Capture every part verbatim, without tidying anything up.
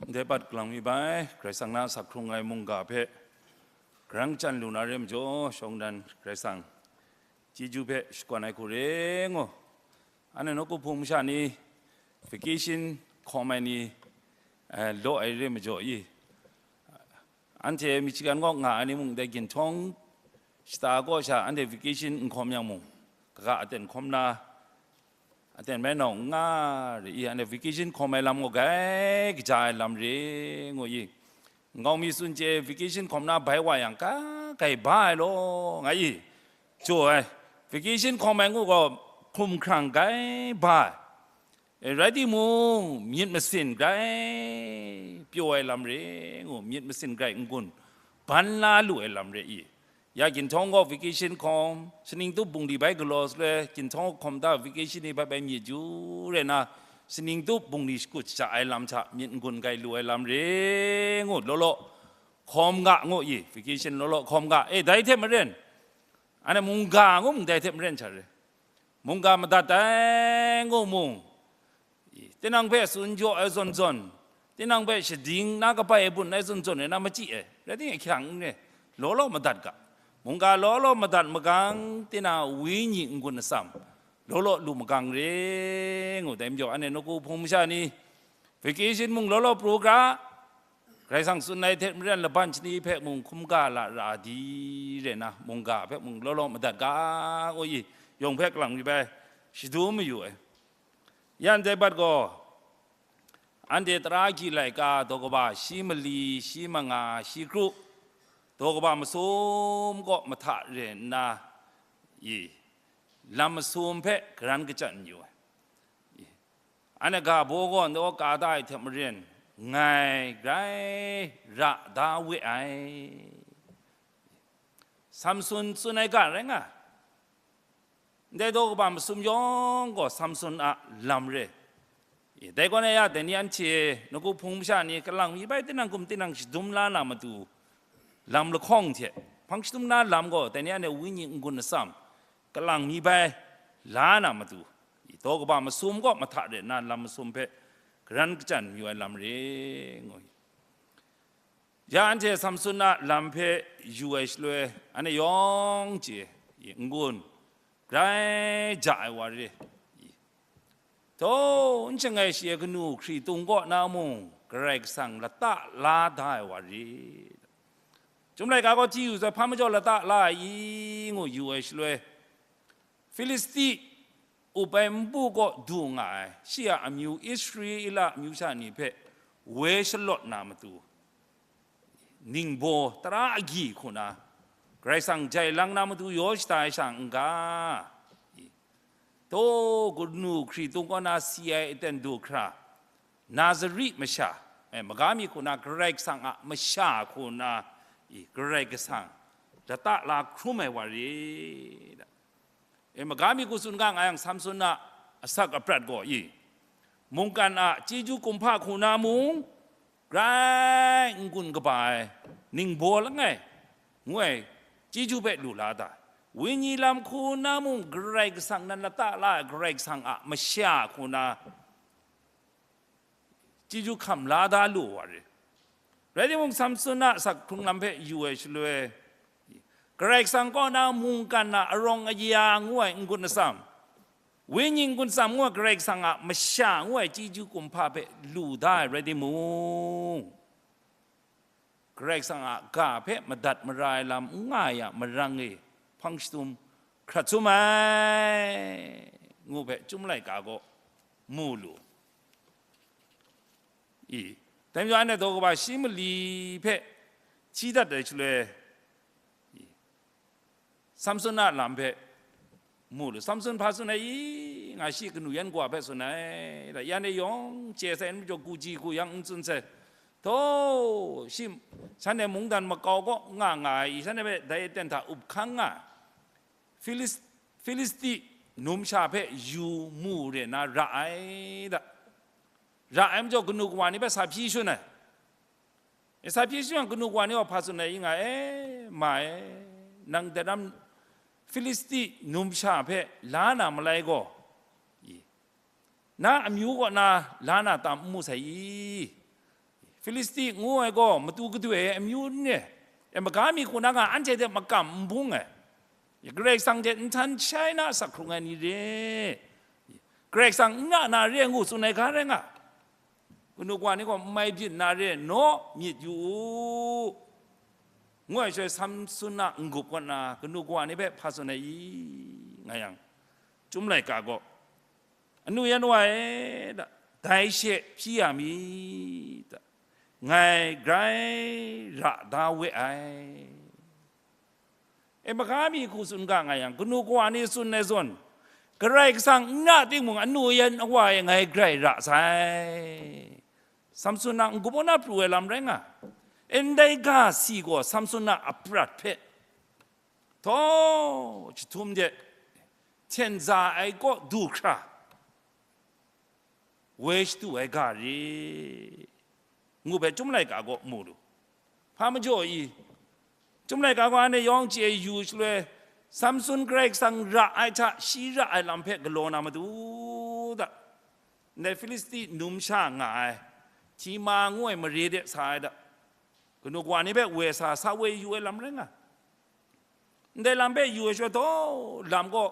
Ndai bat galang mi bai, Karai Kasang na asak hkrung ai mungga hpe, karan kachyan lu na re majaw, shawng nnan Karai Kasang chyeju hpe shakawn ai hku re ngu. Anhte nawku hpung masha ni, vacation hkawm ai ni, eh, law ai re majaw i, anhte Michigan kaw nga ai ni mung dai ginhtawng shata kaw sha anhte vacation n hkawm yang mung, kaga aten hkawm na, aten mai nau n nga re i, anhte vacation hkawm ai lam gaw grai kaja ai lam re ngu i, nkau mi tsun chye vacation hkawm na bai wa yang, ka, grai ba ai law, nga i, jaw ai, vacation hkawm ai ngu gaw hkumhkrang grai ba ai. E, rai timung, myit masin grai pyaw ai lam re ngu, myit masin grai n-gun ban la lu ai lam re i. Ya ginhtawng gaw vacation hkawm, Saningtup bungli bai galaw saloi, ginhtawng hkawm da vacation ni bai bai myit ju re na, Saningtup bungli shakut shaja ai lam hta myit n-gun grai lu ai lam re ngu, law law hkawm ga ngu i, vacation law law hkawm ga. E, dai hte maren, anhte mungga ngu mung dai hte maren sha re. Mungga madat ai ngu mung, tinang hpe tsun jaw ai zawn zawn, tinang hpe shading na kabai ai bun ai zawn zawn e na machyi ai, rai timung, ahkyang n re, law law madat ga. Mungga law law madat magang, tinang a wenyi n-gun atsam, law law lu magang re ngu, dai majaw, anhte nawku hpung masha ni, vacation mung law law pru ga, Karai Kasang tsun ai hte maren laban shani hpe mung hkum ga la ra di re na, mungga hpe mung law law madat ga, ngu i, yawng hpe galang mi bai shadum mayu ai. Ya ndai bat gaw, anhte tara agyi laika daw kaba shi mali, shi manga, shi kru, daw kaba masum kaw mahta re nna, i, lam masum hpe karan kachyan mayu ai. Anhte ga baw gaw ndaw ka da ai hte maren, ngai grai ra da we ai. Samson tsun ai ga rai nga, ndai daw kaba masum yawng gaw Samson a lam re. Dai kaw na ya, dai ni anhte nawku hpung masha ni kalang mi bai tinang hkum tinang shadum la na matu, lam lahkawng hte hpang shadum na lam gaw, dai ni anhte wenyi n-gun atsam, kalang mi bai la na matu, daw kaba masum kaw mahta re nna lam masum hpe karan kachyan mayu ai lam re ngu. Ya anhte Samson a lam hpe yu ai shaloi, anhte yawng chye, n-gun grai ja ai wa re. Taw, n shangai shi ai kanu hkritung kaw na mung Karai Kasang lata la da ai wa re. Chyum laika gaw hti yu sai, hpa majaw lata la ai i ngu yu ai shaloi, Filisti up ai npu kaw du nga ai, shi a amyu Israela amyu sha ni hpe woi shalawt na matu, ningbaw tara agyi hku na, Karai Kasang jai lang na matu yaw shada ai sha n ga? Taw, kanu hkritung kaw na si ai aten du hkra, Nazari masha, e, maga mi hku na Karai Kasang a masha hku na, i, Karai Kasang lata la hkrum ai wa re. E, maga mi hku tsun ga nga yang, Samson a asak aprat gaw i, mungkan a chyeju kumhpa hku na mung grai n-gun kaba ai, ningbaw langai ngu ai chyeju hpe lu la da. Wenyi lam hku na mung Karai Kasang nan lata la ai Karai Kasang a masha hku na chyeju hkam la da lu wa re. Rai timung, Samson a asak hkrung lam hpe yu ai shaloi, Karai Kasang kaw na mungkan a arawng aya ngu ai n-gun atsam, wenyi n-gun atsam ngu ai Karai Kasang a masha ngu ai chyeju kumhpa hpe lu da ai rai timung, Karai Kasang a ga hpe madat mara ai lam n nga ai a marang e hpang shadum hkrat sum ai, ngu hpe Chyum laika gaw mu lu. I, dai majaw, anhte daw kaba shi mali hpe hti dat ai shaloi, i, Samson a lam hpe mu lu. Samson hpa tsun ai i, nga shi kanu yan kawa hpe tsun ai, la yan e yawng chye sai n majaw, kuji ku yang n tsun sai. Taw, shi, shanhte mungdan makau kaw nga nga ai i, shanhte hpe dai aten hta up hkang nga ai, Filis-, Filisti numsha hpe yu mu re na ra ai da. Ra ai majaw, kanu kawa ni hpe sa hpyi shun ai. E, sa hpyi shun yang, kanu kawa ni gaw hpa tsun ai i nga e, ma e, nang daram Filisti numsha hpe la na malai gaw, i, na amyu kaw na la na tam n mu sai i? Filisti ngu ai gaw matu gadoi ai amyu n re, e, maga mi hku na nga anhte hte makam n bung ai, Karai Kasang hte nhtan shai na asak hkrung ai ni re, Karai Kasang n ra na re ngu tsun ai ga rai nga. Kanu kawa ni gaw n mai byin na re naw myit yu u, ngu ai shaloi Samsun a n-gup kaw nna kanu kawa ni hpe hpa tsun ai i, nga yang, Chyum laika gaw, anu yan wa e, da, dai she hpyi ya mi, da, ngai grai ra da we ai. E, maga mi hku tsun ga nga yang, kanu kawa ni tsun ai zawn, Karai Kasang n ra timung, anu yan wa e ngai grai ra sai. Samsun a n-gup na pru ai lam rai nga. E, ndai ga si gaw Samsun a aprat hpe htaw jahtum de hten za ai kaw du hkra, woi shadu ai ga re, ngu hpe Chyum laika gaw mu lu. Hpa majaw i? Chyum laika gaw anhte yawng chye yu shaloi, Samsun Karai Kasang ra ai hta shi ra ai lam hpe galaw na matu da, ndai Filisti num sha nga ai Tima ngu ai mare de sa ai da, kanu kawa ni hpe woi sa, sa woi yu ai lam rai nga. Ndai lam hpe yu ai shaloi, taw, lam gaw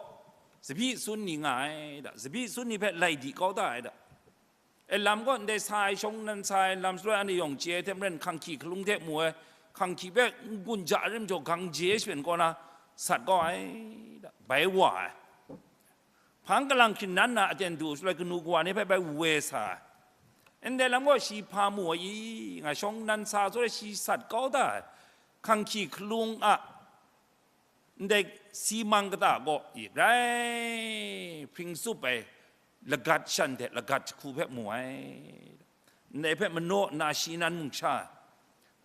tsabyi sun ni nga ai da, tsabyi sun ni hpe lai di kau da ai da. E, lam gaw ndai sa ai shawng nnan sa ai lam shaloi, anhte yawng chye ai hte maren, hkanghki hkalung hte mu ai, hkanghki hpe n-gun ja rim jaw gang je shapen kaw na sat kau ai da, bai wa ai. Hpang kalang hkrinnan na aten du shaloi, kanu kawa ni hpe bai woi sa ai. Ndai lam gaw shi hpa mu ai i, nga shawng nnan sa shaloi shi sat kau da ai. Hkanghki hkalung a ndai si mang kata gaw i, grai hpring tsup ai lagat shan hte lagat jahku hpe mu ai. Ndai hpe manaw nna shi nan mung sha ai,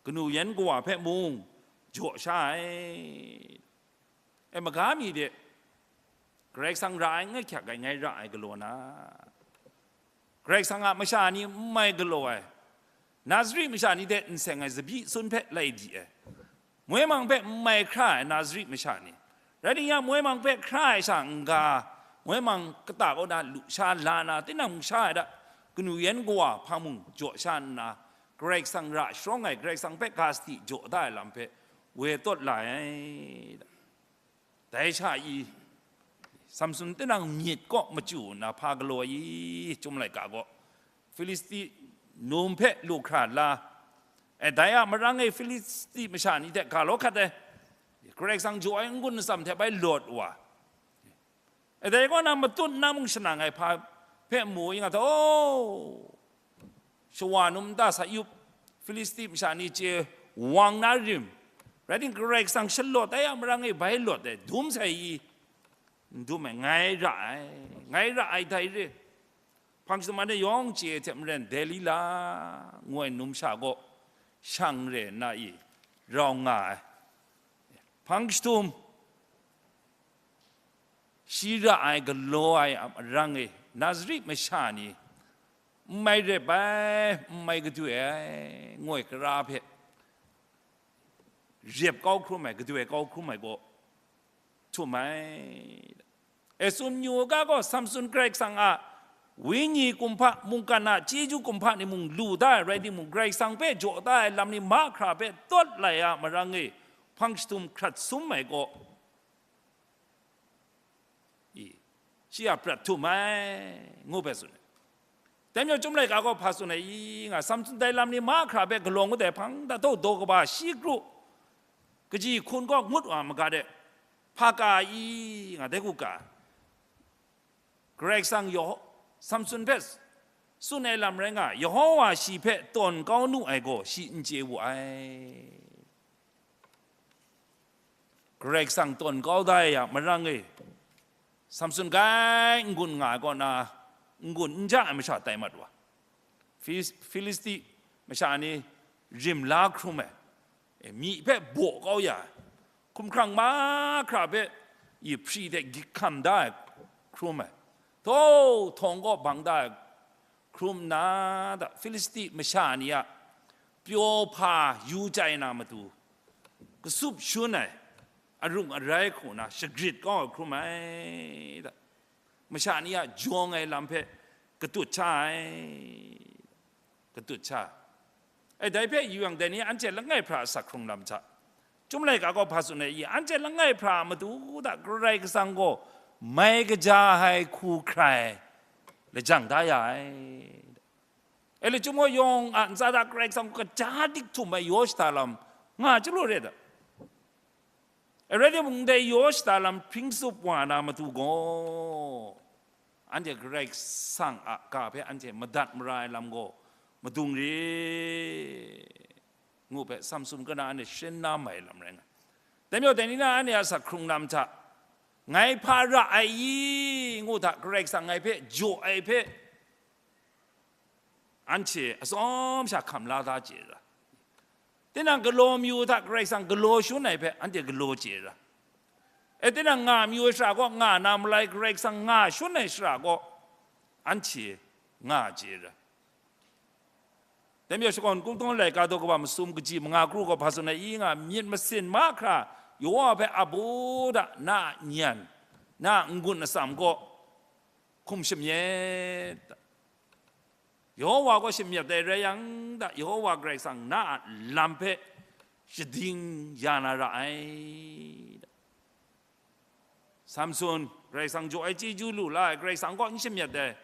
kanu yan kawa hpe mung jaw sha ai. E, maga mi de, Karai Kasang ra ai ngai hkyak ai, ngai ra ai galaw na, Karai Kasang a masha ni n mai galaw ai, Nazari masha ni hte n seng ai tsabyi sun hpe lai di ai, moi mang hpe n mai hkra ai Nazari masha ni, rai timung, moi mang hpe hkra ai sha n-ga, moi mang kata kaw na lu sha la na, tinang mung sha ai da, kanu yan kawa hpang mung jaw sha nna, Karai Kasang ra sharawng ai, Karai Kasang hpe ga sadi jaw da ai lam hpe woi tawt la ai da. Dai sha i, Samsun tinang myit kaw machyu nna hpa galaw ai i, Chyum laika gaw, Filisti num hpe lu hkra la, e, dai a marang e Filisti masha ni hte ga law hkat ai, Karai Kasang jaw ai n-gun atsam hte bai lawt wa, e, dai kaw na matut na mung shanang ai hpa hpe mu i nga ta, o, shawa num nta sa yup, Filisti masha ni chye wang na rim, rai timung, Karai Kasang shalawt ai a marang e bai lawt ai, dum sai i, n dum ai, ngai ra ai, ngai ra ai dai re. Hpang jahtum anhte yawng chye ai hte maren, Delila ngu ai numsha gaw shang re nna i rau nga ai. Hpang jahtum shi ra ai galaw ai a marang e, Nazari masha ni, n mai rep ai, n mai gadoi ai, ngoi kara hpe rep kau hkrum ai, gadoi kau hkrum ai gaw htum ai. E, tsun yu u ga gaw, Samsun Karai Kasang a Wenyi kumhpa, mungkan a chyeju kumhpa ni mung lu da ai rai timung, Karai Kasang hpe jaw da ai lam ni mahkra hpe tawt lai a marang e, hpang jahtum hkrat sum ai gaw, i, shi a prat htum ai, ngu hpe tsun ai. Dai majaw, Chyum laika gaw hpa tsun ai i nga, Samsun dai lam ni mahkra hpe galaw ngut ai hpang, da daw daw kaba shi kru, kaji hkun kaw ngut wa maga de, hpa ka i nga, dai hku ka. Karai Kasang Yeho-, Samsun hpe tsun ai lam rai nga, Yehowa shi hpe tawn kau nu ai gaw shi n chye wu ai. Karai Kasang tawn kau da ai a marang e, Samsun grai n-gun nga ai kaw na, n-gun n ja ai masha tai mat wa, Filis-, Filisti masha ni rim la hkrum ai, e, myi hpe baw kau ya ai, hkumhkrang mahkra hpe i hpri hte gyik hkam da ai hkrum ai, htaw htawng kaw bang da ai hkrum nna, da, Filisti masha ni a pyaw hpa yu chyai na matu, kasup shun ai arung arai hku na shagrit kau ai hkrum ai, da, masha ni a jawng ai lam hpe katut sha ai, katut sha. E, dai hpe yu yang, dai ni anhte langai hpra asak hkrung lam hta, Chyum laika gaw hpa tsun ai i? Anhte langai hpra a matu hta Karai Kasang gaw mai kaja ai hku hkrai lajang da ya ai. E, lachyum gaw yawng a ntsa hta Karai Kasang gaw kaja dik htum ai yaw shada lam nga chyalu re ai. E, rai timung, ndai yaw shada lam hpring tsup wa na matu gaw, anhte Karai Kasang a ga hpe anhte madat mara ai lam gaw madung re ngu hpe Samsun kaw na anhte sharin na mai lam rai nga. Dai majaw, dai ni na anhte a asak hkrung lam hta, ngai hpa ra ai i ngu hta, Karai Kasang ngai hpe jaw ai hpe, anhte atsawm sha hkam la da chye ra. Tinang galaw mayu hta Karai Kasang galaw shangun ai hpe anhte galaw chye ra. E, tinang nga mayu ai shara gaw nga na malai, Karai Kasang nga shangun ai shara gaw anhte nga chye ra. Dai majaw, shakawn kungdawn laika daw kaba masum kaji manga kru gaw hpa tsun ai i nga, myit masin mahkra Yehowa hpe ap u da, na a nyan, na a n-gun atsam gaw hkum shamyet. Yehowa gaw shamyet ai rai yang da, Yehowa Karai Kasang na a lam hpe shading ya na ra ai. Samsun, Karai Kasang jaw ai chyeju lu la ai, Karai Kasang gaw n shamyet ai.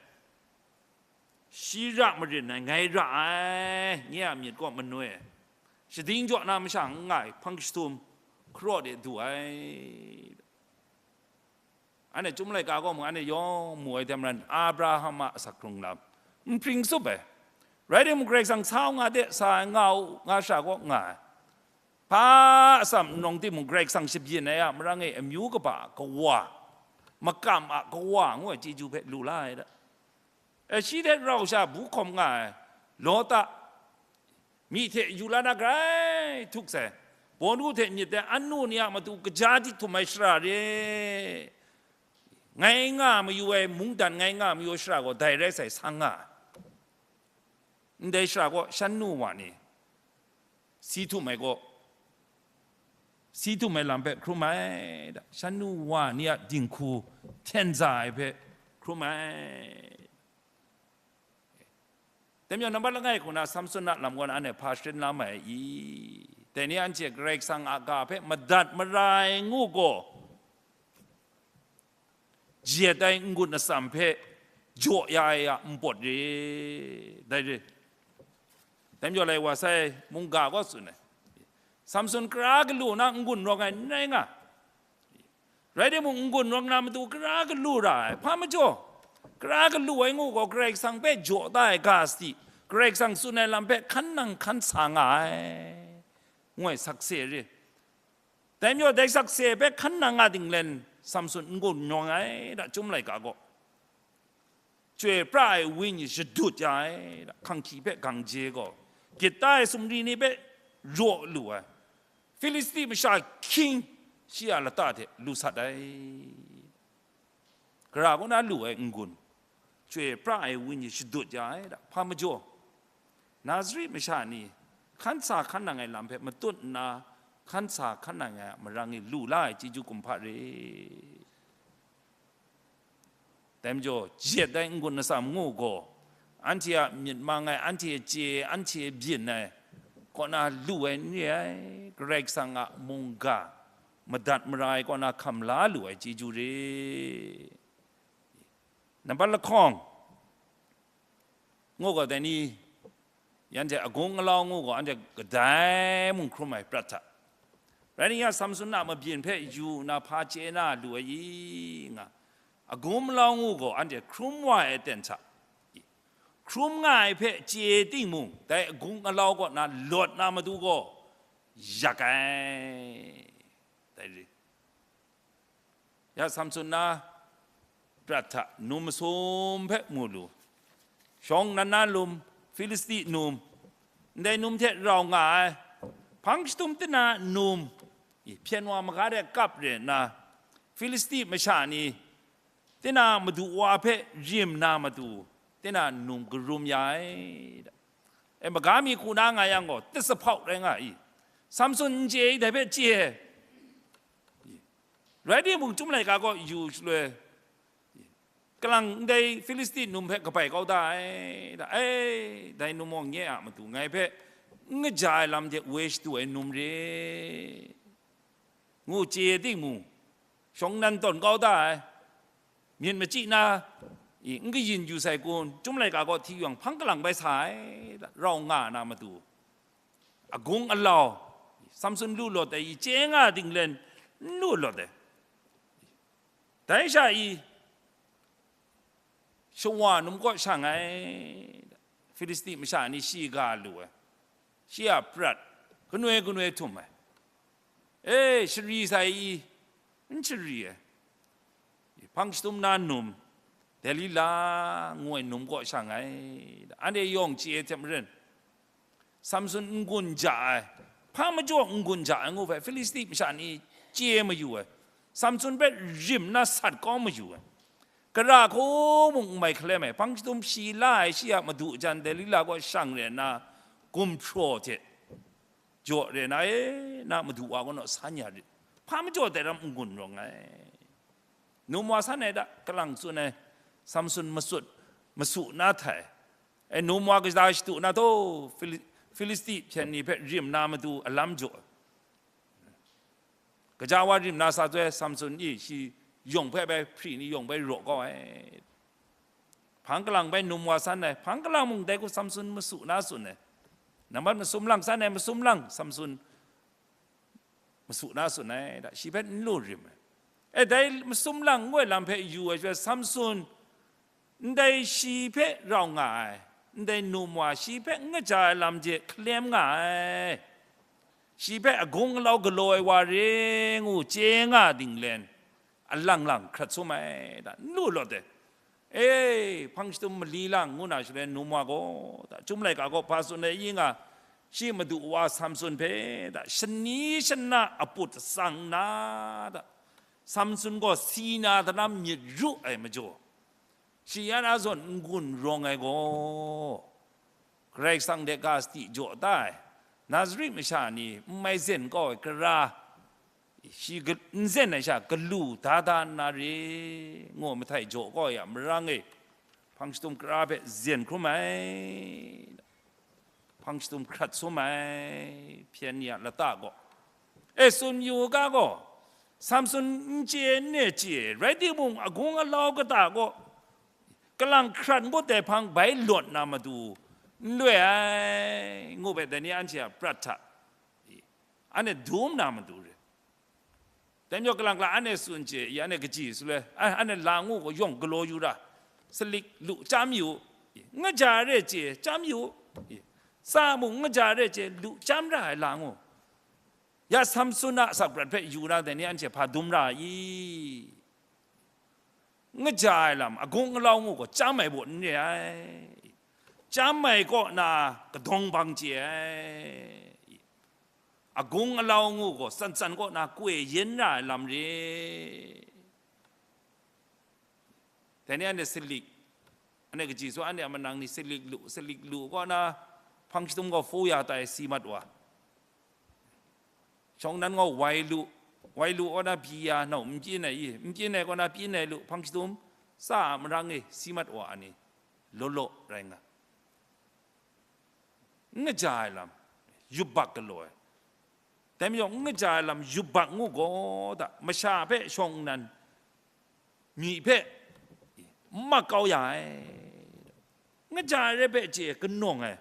Shi ra marin ai, ngai ra ai, nye a myit gaw manoi ai. Shading jaw na masha n nga ai, hpang jahtum hkaraw de du ai. Anhte Chyum laika gaw mung, anhte yawng mu ai hte maren, Abraham a asak hkrung lam n hpring tsup ai. Rai timung, Karai Kasang sa u nga de, sa ai, nga u nga shara gaw nga ai. Hpa atsam n rawng timung, Karai Kasang shabyin ai a marang e amyu kaba a kawa, makam a kawa ngu ai chyeju hpe lu la ai da. E, shi hte rau sha bu hkawm nga ai Lawta, myi hte yu la na grai htuk sai, bawnu hte myit dai annu ni a matu kaja dik htum ai shara re, ngai nga mayu ai, mungdan ngai nga mayu ai shara gaw dai rai sai, sang nga ai. Ndai shara gaw shan nu wa ni si htum ai gaw, si htum ai lam hpe hkrum ai da, shan nu wa ni a dinghku hten za ai hpe hkrum ai. Dai majaw, nambat langai hku na Samsun a lam gaw na anhte hpa sharin la mai ai i? Dai ni anhte Karai Kasang a ga hpe madat mara ai ngu gaw, jiyet ai n-gun atsam hpe jaw ya ai a npawt re, dai re. Dai majaw, lai wa sai mungga gaw tsun ai, Samsun kara galu na n-gun rawng ai n rai nga. Rai timung, n-gun rawng na matu kara galu ra ai, hpa majaw, kara galu ai ngu gaw, Karai Kasang hpe jaw da ai ga sadi, Karai Kasang tsun ai lam hpe hkan nang hkan sa nga ai, ngu ai sakse re. Dai majaw, dai sakse hpe hkan nang a dinglen Samsun n-gun rawng ai da, Chyum laika gaw. Chyoi pra ai wenyi shadut ya ai, hkanghkyi hpe gang je gaw, gyit ta ai sumri ni hpe raw lu ai, Filisti masha hkying shi a lata hte lu sat ai. Gara kaw na lu ai n-gun, chyoi pra ai wenyi shadut ya ai da, hpa majaw, Nazari masha ni hkan sa hkan nang ai lam hpe matut nna, hkan sa hkan nang ai a marang e lu la ai chyeju kumhpa re. Dai majaw, jiyet ai n-gun atsam ngu gaw, anhte a myit mang ai, anhte a chye, anhte a byin ai kaw na lu ai n re ai, Karai Kasang a mungga madat mara ai kaw na hkam la lu ai chyeju re. Nambat lahkawng, ngu gaw, dai ni, yan hte agung alau ngu gaw, anhte kadai mung hkrum ai prat hta. Rai nna, Samsun a mabyin hpe yu nna hpa chye na lu ai i nga, agung alau ngu gaw, anhte hkrum wa ai aten hta, hkrum nga ai hpe chye timung, dai agung alau kaw na lawt na matu gaw, yak ai. Dai re. Ya Samsun na prat hta num masum hpe mu lu. Shawng nan na lum, Filisti num, ndai num hte rau nga ai, hpang jahtum tina num, hpyen wa maga de kap re nna, Filisti masha ni tina madu wa hpe rim na matu, tina num karum ya ai. E, maga mi hku na nga yang gaw, tit sa hpau rai nga i? Samsun n chye i, dai hpe chye. Rai timung, Chyum laika kaw yu shaloi, kalang ndai Filisti num hpe kabai kau da ai, da, e, dai num gaw nye a matu ngai hpe n kaja ai lam hte woi shadu ai num re, ngu chye timung, shawng nnan tawn kau da ai, myit machyi na, i, n kayin yu sai kun, Chyum laika kaw hti yawng hpang kalang bai sa ai, rau nga na matu, agung alau, Samsun lu lawt ai i, chye nga dinglen n lu lawt ai. Dai sha i, shawa num kaw shang ai, Filisti masha ni shiga lu ai, shi a prat, kanoi kanoi htum ai, e, shari sai i, n shari ai, hpang shadum na num, Delila ngu ai num kaw shang ai, anhte yawng chye ai hte maren, Samsun n-gun ja ai, hpa majaw n-gun ja ai ngu hpe Filisti masha ni chye mayu ai, Samsun hpe rim na sat kau mayu ai, kara hku mung n mai hkalem ai, hpang shadum shi la ai shi a madu jan Delila kaw shang re nna, gumhpraw hte jaw re nna, e, na madu wa kaw naw san ya rit, hpa majaw dai ram n-gun rawng ai. Num wa san ai da, kalang tsun ai, Samsun masut, masu na htai, e, num wa kaja shadu na taw, Fili-, Filisti hpyen ni hpe rim na matu alam jaw, kaja wa rim na sa tu ai, Samsun i shi yawng hpe bai hpri ni yawng bai raw kau ai. Hpang kalang bai num wa san ai, hpang kalang mung dai hku Samsun masu na tsun ai. Nambat masum lang san ai, masum lang Samsun masu na tsun ai, da, shi hpe n lu rim ai. E, dai masum lang ngu ai lam hpe yu ai shaloi, Samsun, ndai shi hpe rau nga ai, ndai num wa shi hpe n kaja ai lam hte hkalem nga ai, shi hpe agung alau galaw ai wa re ngu chye nga dinglen, alang lang hkrat sum ai, da, n lu lawt ai. E, hpang shadum mali lang ngu na shaloi, num wa gaw, da, Chyum laika gaw hpa tsun ai i nga, shi madu wa Samsun hpe, da, shani shana aput tsang nna, da, Samsun gaw si na daram myit ru ai majaw, shi yan a zawn n-gun rawng ai gaw, Karai Kasang de ga sadi jaw da ai, Nazari masha ni n mai zen kau ai kara, shi ga-, n zen ai sha galu da da nna re, ngu mahtai jaw kau ya marang e, hpang shadum kara hpe zen hkrum ai, hpang shadum hkrat sum ai, hpyen ni a lata gaw, e, tsun yu u ga gaw, Samsun n chye n ne chye, rai timung, agung alau kata gaw kalang hkrat ngut ai hpang bai lawt na matu n loi ai, ngu hpe dai ni anhte a prat hta, anhte dum na matu re. Dai majaw, kalang kalang anhte tsun chye, i, anhte kaji su le, a, anhte la ngu gaw yawng galaw yu ra, salik lu chyam yu, i, n kaja re chye, chyam yu, i, tsa mung n kaja re chye, lu chyam ra ai la ngu. Ya Samsun a asak prat hpe yu na dai ni anhte hpa dum ra i? N kaja ai lam, agung alau ngu gaw chyam ai baw n re ai. Chyam ai kaw na kadawng bang chye ai. Agung alau ngu gaw tsan tsan kaw na koi yen ra ai lam re. Dai ni anhte salik, anhte kaji su, anhte a manang ni salik lu, salik lu kaw na, hpang shadum gaw hpu ya tai si mat wa. Shawng nnan gaw wai lu, wai lu kaw na pyi ya, nau n pyin ai i, n pyin ai kaw na pyin ai lu, hpang shadum tsa a marang e si mat wa ai ni, law law rai nga. N kaja ai lam, yubak galaw ai. Dai majaw, n kaja ai lam yubak ngu gaw da, masha hpe shawng nnan, myi hpe n mak kau ya ai. N kaja ai rai hpe chye, kanawng ai.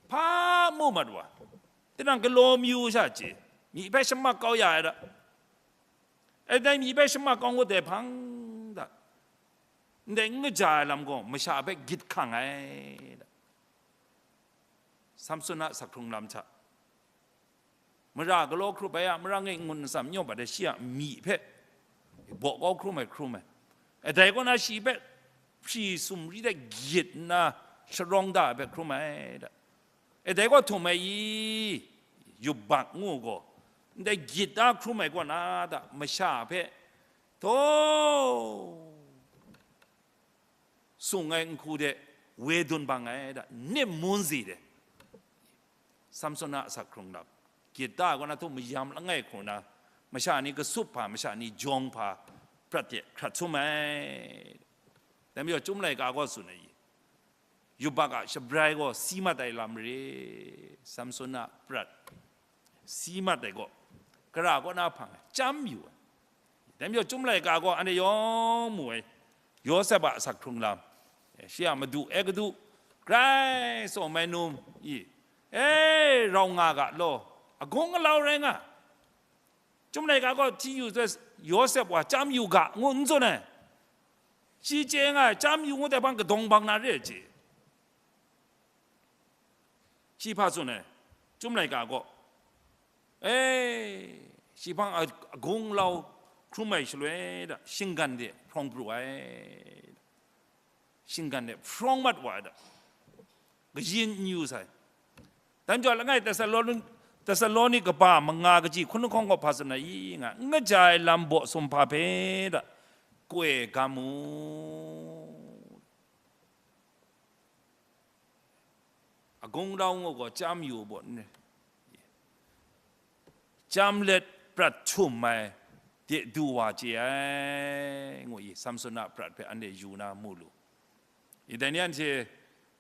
Hpa mu mat wa, tinang galaw mayu sha chye, myi hpe shamak kau ya ai da. E, dai myi hpe shamak kau ngut ai hpang da, ndai n kaja ai lam gaw masha hpe gyit hkang ai da. Samsun a asak hkrung lam hta, mara galaw hkrup ai a marang e n-gun nsam nyawp ai, shi a myi hpe baw kau hkrum ai hkrum ai. E, dai kaw na shi hpe hpri sumri de gyit nna sharawng da ai hpe hkrum ai da. E, dai kaw htum ai i, yubak ngu gaw, ndai gyit da hkrum ai kaw na da, masha hpe, taw, sung ai nhku de woi dun bang ai da, nim mun zi de, Samsun a asak hkrung lam, gyit da ai kaw na htum mayam langai hku na, masha ni kasup hpa, masha ni jawng hpa, prat de hkrat sum ai. Dai majaw, Chyum laika gaw tsun ai i, yubak a shabrai gaw si mat ai lam re, Samsona prat si mat ai gaw, kara kaw na hpang ai, chyam yu ai. Dai majaw, Chyum laika gaw anhte yawng mu ai, Yawsep a asak hkrung lam, shi a madu Egutu grai tsaw mai num i, e, rau nga ga law, agung alau rai nga. Chyum laika gaw hti yu sai, Yawsep wa chyam yu ga, ngu n tsun ai. Shi chye nga ai, chyam yu ngut ai hpang kadawng bang na re ai chye. Shi hpa tsun ai, Chyum laika gaw, e, shi hpang a-, agung lau hkrum ai shaloi da, shinggan de hprawng pru ai, shinggan de hprawng mat wa ai da, kayin n yu sai. Dai majaw, langai Tesaloni-, Tesaloni kaba manga kaji hkun lahkawng gaw hpa tsun ai i nga, n kaja ai lam baw sumhpa hpe da, koi gam mu. Agung rau ngu gaw chyam yu baw n re. Chyam let prat htum ai de du wa chye ai, ngu i, Samsona prat hpe anhte yu na mu lu. I, dai ni anhte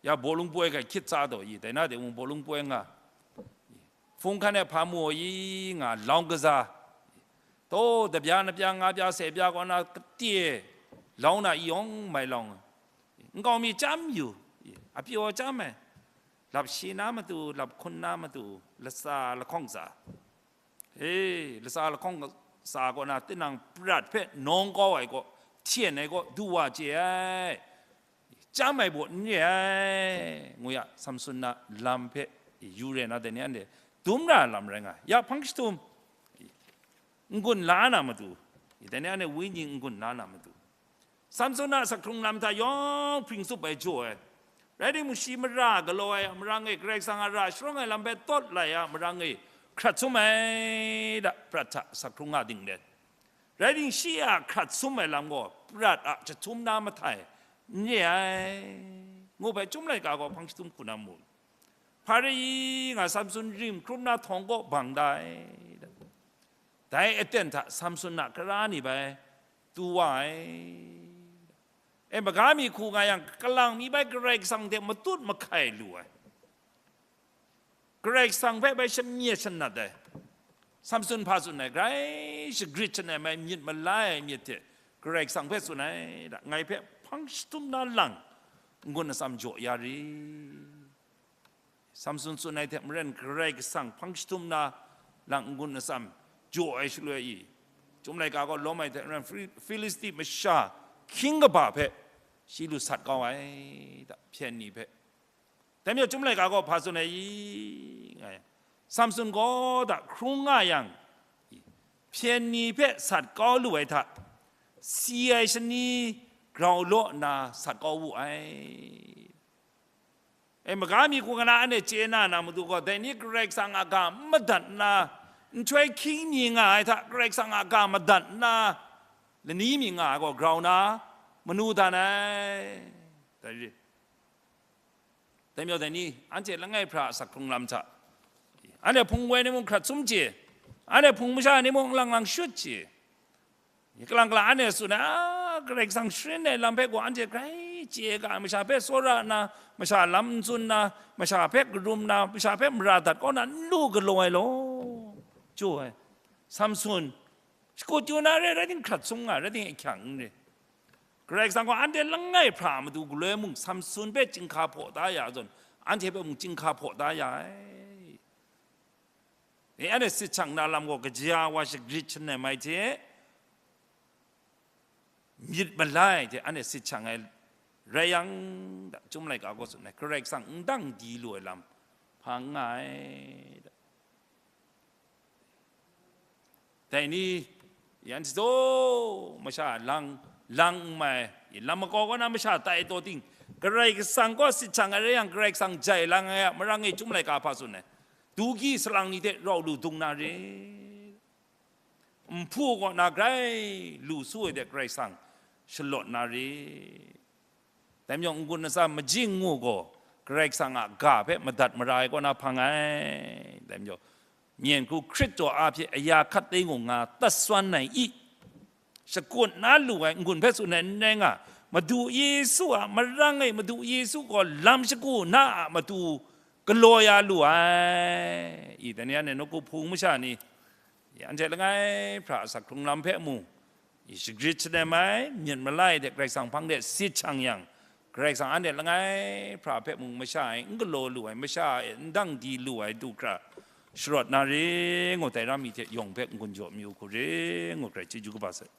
ya bawlung poi hkai hkyit tsa taw i, dai na de mung bawlung poi nga. Hpung hkan e hpa mu i nga, laung kaza. Taw, dabya, nabya, nga bya, se bya kaw na kate laung na i yawng mai laung. Nkau mi chyam yu, apyaw chyam ai. Lap shi na matu, lap hkun na matu, latsa lahkawng tsa. E, latsa lahkawng tsa kaw na tinang prat hpe nawng kau ai kaw, hten ai kaw, du wa chye ai. Chyam ai baw n re ai, ngu ya, Samsona lam hpe yu re na dai ni anhte dum ra lam rai nga, ya hpang jahtum n-gun la na matu, dai ni anhte wenyi n-gun la na matu, Samsona a asak hkrung lam hta yawng hpring tsup ai jaw ai, rai timung, shi mara galaw ai a marang e, Karai Kasang a ra sharawng ai lam hpe tawt lai a marang e, hkrat sum ai da, prat hta asak hkrung a ding let. Rai timung, shi a hkrat sum ai lam gaw prat a jahtum na mahtai n re ai, ngu hpe Chyum laika gaw hpang jahtum hku na mu. Hpa rai i nga, Samson rim hkrum na htawng kaw bang da ai. Dai aten hta Samson a kara ni bai tu wa ai. E, maga mi hku nga yang, kalang mi bai Karai Kasang hte matut mahkai lu ai. Karai Kasang hpe bai shamyet shanat ai. Samson hpa tsun ai, grai shagrit shangai mai myit malai ai myit hte Karai Kasang hpe tsun ai, da, ngai hpe hpang jahtum na lang n-gun atsam jaw ya ri. Samson tsun ai hte maren Karai Kasang hpang jahtum na lang n-gun atsam jaw ai shaloi i, Chyum laika gaw lawm ai hte maren Fili-, Filisti masha hkying kaba hpe shi lu sat kau ai, da, hpyen ni hpe. Dai majaw, Chyum laika gaw hpa tsun ai i, nga yang, Samson gaw da hkrung nga yang, hpyen ni hpe sat kau lu ai hta, si ai shani grau law nna sat kau wu ai. E, maga mi hku nga na anhte chye na na matu gaw, dai ni Karai Kasang a ga n madat nna, nhtoi hkying mi nga ai hta Karai Kasang a ga madat nna, lani mi nga ai gaw grau na manu dan ai. Dai re. Dai majaw dai ni, anhte langai hpra a asak hkrung lam hta, anhte hpung woi ni mung hkrat sum chye, anhte hpung masha ni mung lang lang shut chye. Kalang kalang anhte tsun ai, a, Karai Kasang sharin ai lam hpe gaw anhte grai chye ga ai, masha hpe tsawra nna, masha lam n tsun nna, masha hpe karum nna, masha hpe mara dat kau na n lu galaw ai law, jaw ai. Samson, shakut yu na re, rai timung hkrat sum nga, rai timung ahkyang n re. Karai Kasang gaw anhte langai hpra a matu galoi mung Samson hpe chyinghka hpaw da ya zawn, anhte hpe mung chyinghka hpaw da ya ai. E, anhte sit shang na lam gaw kaja wa shagrit shangai mai hte, myit malai hte anhte sit shang ai rai yang, da, Chyum laika gaw tsun ai, Karai Kasang n dang di lu ai lam hpa n nga ai, da. Dai ni, yan htaw masha lang, lang n mai, lam makau kaw na masha tai taw ting, Karai Kasang gaw sit shang ai rai yang, Karai Kasang jai lang ai a marang e Chyum laika hpa tsun ai, dugyi salang ni hte rau lu dung na re. Nhpu kaw na grai lu su ai de Karai Kasang shalawt na re. Dai majaw, n-gun atsam majing ngu gaw, Karai Kasang a ga hpe madat mara ai kaw na hpang ai. Dai majaw, myen hku Hkristu a hpye aya hkat tengu nga tat swan ai i, shakut na lu ai n-gun hpe tsun ai n rai nga, Madu Yesu a marang e, Madu Yesu gaw lam shagu na a matu galaw ya lu ai. I, dai ni anhte nawku hpung masha ni, anhte langai hpra asak hkrung lam hpe mu, i, shagrit shanem ai, myit malai hte Karai Kasang hpang de sit shang yang, Karai Kasang anhte langai hpra hpe mung masha e n galaw lu ai, masha e n dang di lu ai du hkra sharawt na re ngut ai, ram mi hte yawng hpe n-gun jaw mayu hku re ngut hkra chyeju kaba sai.